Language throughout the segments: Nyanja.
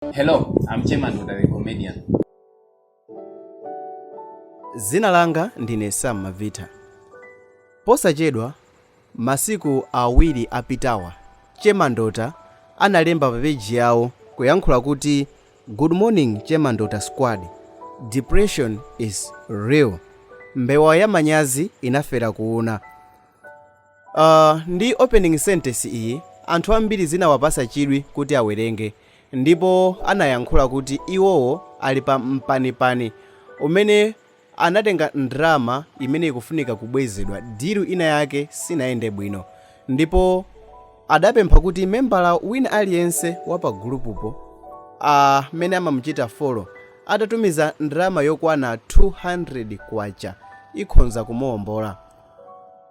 Hello, I'm Chemandota the comedian. Zina langa ndine Sam Mavita. Posachedwa, masiku 2 apitawa, Chemandota analemba pa peji yawo kuyankhula kuti, "Good morning Chemandota squad, depression is real. Mbewa ya manyazi inafera kuuna." Ndi opening sentence iyi, anthu ambiri zinawapasa chidwi kuti awerenge, ndipo anayankhula kuti iwowo ali pa mpanipani umene anatenga ndalama imene ikufunika kubwezedwa, deal ina yake sinayende bwino, ndipo adapempha kuti membala wina aliyense wa pa gulupupo amene amamuchita follow atatumiza ndalama yokwana 200 kwacha ikhonza kumuwombola.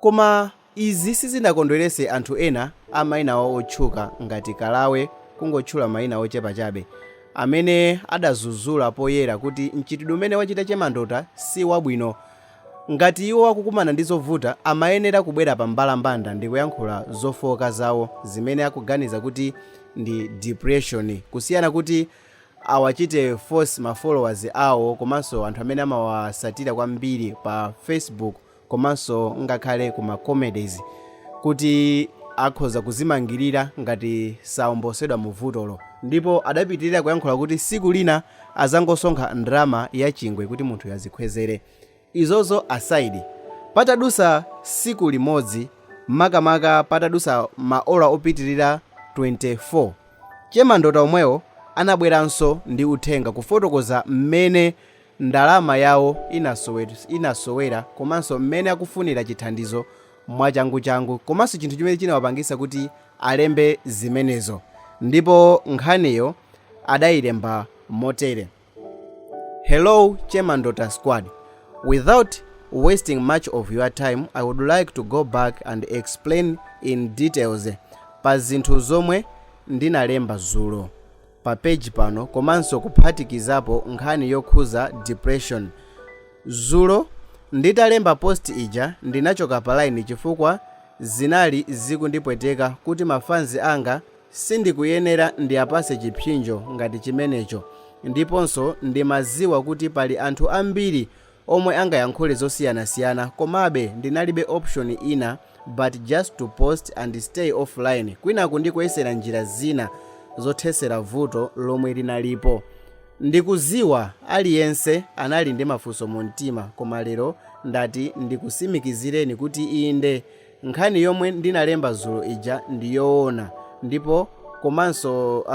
Koma izi sizinakondwerese anthu ena a mayina awo otchuka ngati Kalawe, kungotchula mayina ochepa chabe, amene adazuzula poyera kuti mchitidwe umene wachita Chemandota si wabwino. Ngati iwo akukumana ndi zovuta, amayenera kubwera pa mbalambanda ndi kuyankhula zofowoka zawo zimene akuganiza kuti ndi depression, kusiyana kuti awachite force ma followers awo komanso anthu amene amawasatira kwambiri pa Facebook komanso ngakhale kuma comedies kuti akhoza kuzimangirira ngati saombosedwa mu vutolo. Ndipo adapitirira kuyankhula kuti siku lina azangosonkha ndalama ya chingwe kuti munthu azikhwezere. Izozo aside, patadusa siku limodzi, makamaka patadusa maola opitirira 24, Chemandota omwewo anabweranso ndi uthenga kufotokoza mmene ndalama yawo inasowera komanso mmene akufunira chithandizo mwachanguchangu, komanso chinthu chimene chinawapangisa kuti alembe zimenezo. Ndipo nkhaniyo adayilemba motere: "Hello Chemandota squad, without wasting much of your time, I would like to go back and explain in details pa zinthu zomwe ndinalemba zulo pa page pano, komanso kuphatikizapo nkhani yokhuza depression. Zulo nditalemba post ija, ndinachoka pa line chifukwa zinali zikundipweteka kuti mafanzi anga sindikuyenera ndiyapase chipsinjo ngati chimenecho, ndiponso ndimaziwa kuti pali anthu ambiri omwe angayankhule zosiyanasiyana. Komabe ndinalibe option ina but just to post and stay offline kwinaku ndikuyesera njira zina zothesera vuto lomwe linalipo. Ndikuziwa aliyense anali ndi mafunso mu mtima, koma lero ndati ndikusimikizireni kuti inde, nkhani yomwe ndinalemba zulo ija ndiyoona ndipo komanso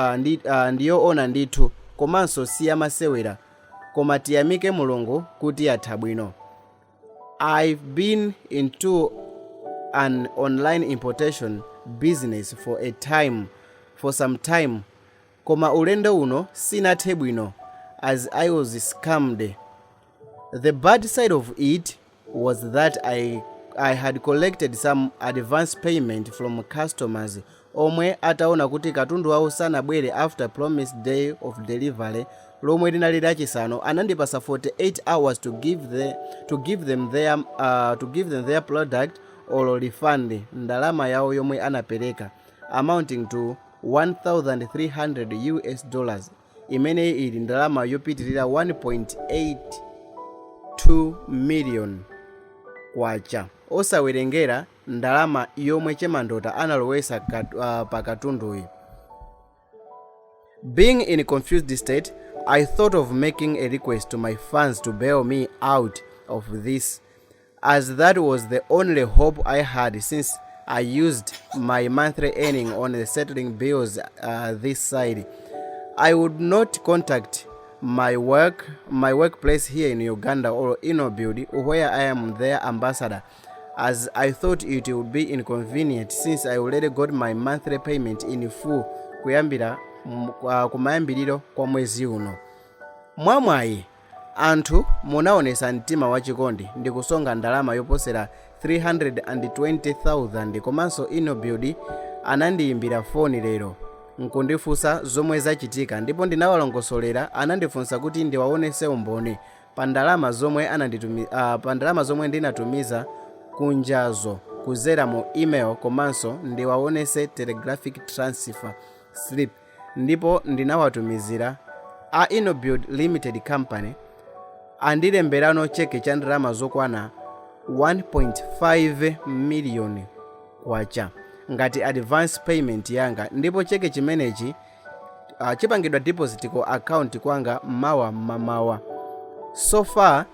ndiyoona ndithu, komanso siyamasewera, koma tiyamike Mulungu kuti yatha bwino. I've been into an online importation business for some time, koma ulendo uno sinathe bwino as I was scammed. The bad side of it was that I had collected some advance payment from customers omwe ataona kuti katundu wawo sanabwere after promised day of delivery, lomwe linali Lachisanu, anandipasa 48 hours to give them their product or refund ndalama yawo yomwe anapereka, amounting to US$1300, imene ili ndalama yopitirira 1.82 million kwacha, osawerengera ndalama yomwe Chemandota analowesa pa katunduyi. Being in a confused state, I thought of making a request to my fans to bail me out of this, as that was the only hope I had since I used my monthly earning on the settling bills this side. I would not contact my workplace here in Uganda or Innobuild, where I am their ambassador, as I thought it would be inconvenient since I already got my monthly payment in full kuyambira kumayambiriro kwa mwezi uno. Mwamwayi, anthu munaonesa mtima wachikondi ndi kusonkha ndalama yoposera 320,000, komanso Innobuild anandiyimbira foni lero nkundifunsa zomwe zachitika, ndipo ndinawalongosolera. Anandifunsa kuti ndiwaonese umboni pa ndalama zomwe ndinatumiza kunjazo kuzera mu email, komanso ndiwaonese telegraphic transfer slip. Ndipo ndinawatumizira a Innobuild Limited Company andilemberano cheke cha ndalama zokwana 1.5 miliyoni kwacha ngati advance payment yanga, ndipo cheke chimenechi chipangidwa deposit ku account kwanga mawa mmamawa. So far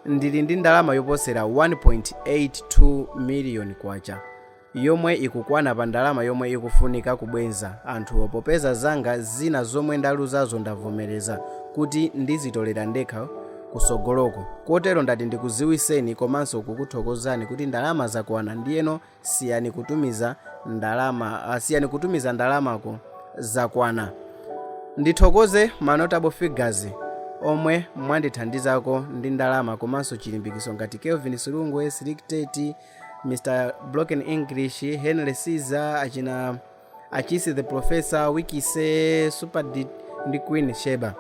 ndili ndi ndalama yoposera 1.82 miliyoni kwacha yomwe ikukwana pa ndalama yomwe ikufunika kubwenza anthuwo, popeza zanga zina zomwe ndaluzazo ndavomereza kuti ndizitolera ndekha kusogoloko. Kotero ndati ndikuziwiseni komanso kukuthokozani kuti ndalama zakwana. Ndiyeno siyani kutumiza ndalamako, zakwana. Ndithokoze ma notable figures omwe mwandithandizako ndi ndalama komanso chilimbikiso ngati Kelvin Sulungwe, Slick Tate, Mr Broken English, Henry Caesar, achina Achisi the Professor, Wikise, Super D ndi Queen Sheba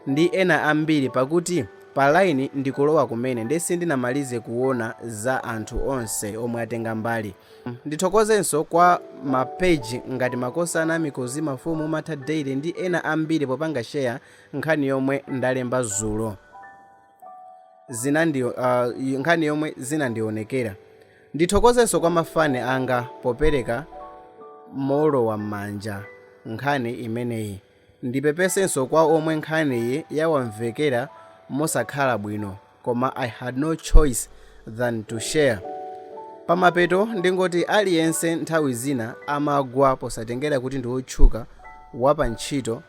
ndi ena ambiri, pakuti pa line ndikulowa kumene nde sindinamalize kuona za anthu onse omwe atenga mbali. Ndithokozenso kwa ma page ngati Makosana, Mikozi, Mafumu, Matha Daily ndi ena ambiri popanga share nkhani yomwe ndalemba zulo nkhani yomwe zinandionekera. Ndithokozenso kwa mafani anga popereka molowa m'manja nkhani imeneyi. Ndipepesenso kwa omwe nkhaniyi yawamvekera mosakhala bwino, koma I had no choice than to share. Pamapeto ndingoti aliyense nthawi zina amagwa, posatengera kuti ndi wotchuka, wapa ntchito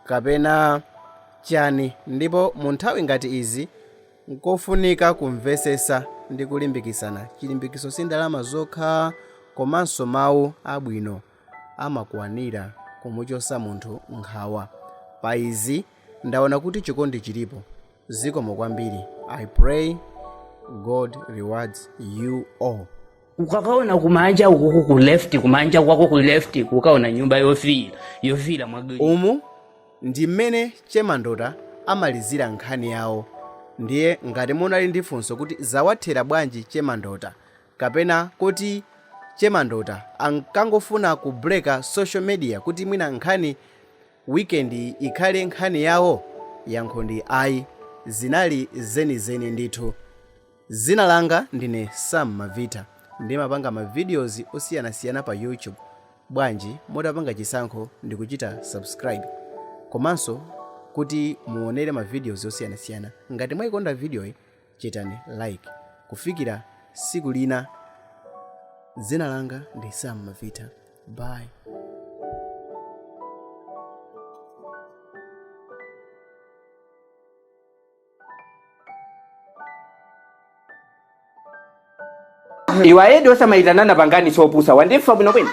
kapena chani, ndipo mu nthawi ngati izi nkofunika kumvesesa ndi kulimbikisana. Chilimbikiso si ndalama zokha, komanso mawu abwino amakwanira kumuchosa munthu nkhawa. Pa izi ndaona kuti chikondi chilipo. Zikomo kwambiri. I pray God rewards you all. Ukakaona kumanja ukuku ku left, kumanja kwako ku left, kukaona nyumba yofira yofira mwagiri. Umu ndi mmene Chemandota amalizira nkhani yawo. Ndiye ngati munali ndi funso kuti zawathera bwanji Chemandota, kapena kuti Chemandota ankangofuna kubreka social media kuti mwina nkhani weekend ikhale nkhani yawo, yankho ndi ayi, zinali zenizeni ndithu. Zina langa ndine Sam Mavita, ndimapanga ma videos osiyanasiyana pa YouTube. Bwanji mutapanga chisankho ndikuchita subscribe komanso kuti muonere ma videos osiyanasiyana? Ngati mwayikonda video iyi, chitani like. Kufikira siku lina, dzina langa ndi Sam Mavita. Bye. Iwe ayedi osamaitanana pangani sopusa, wandimva bwino bwino.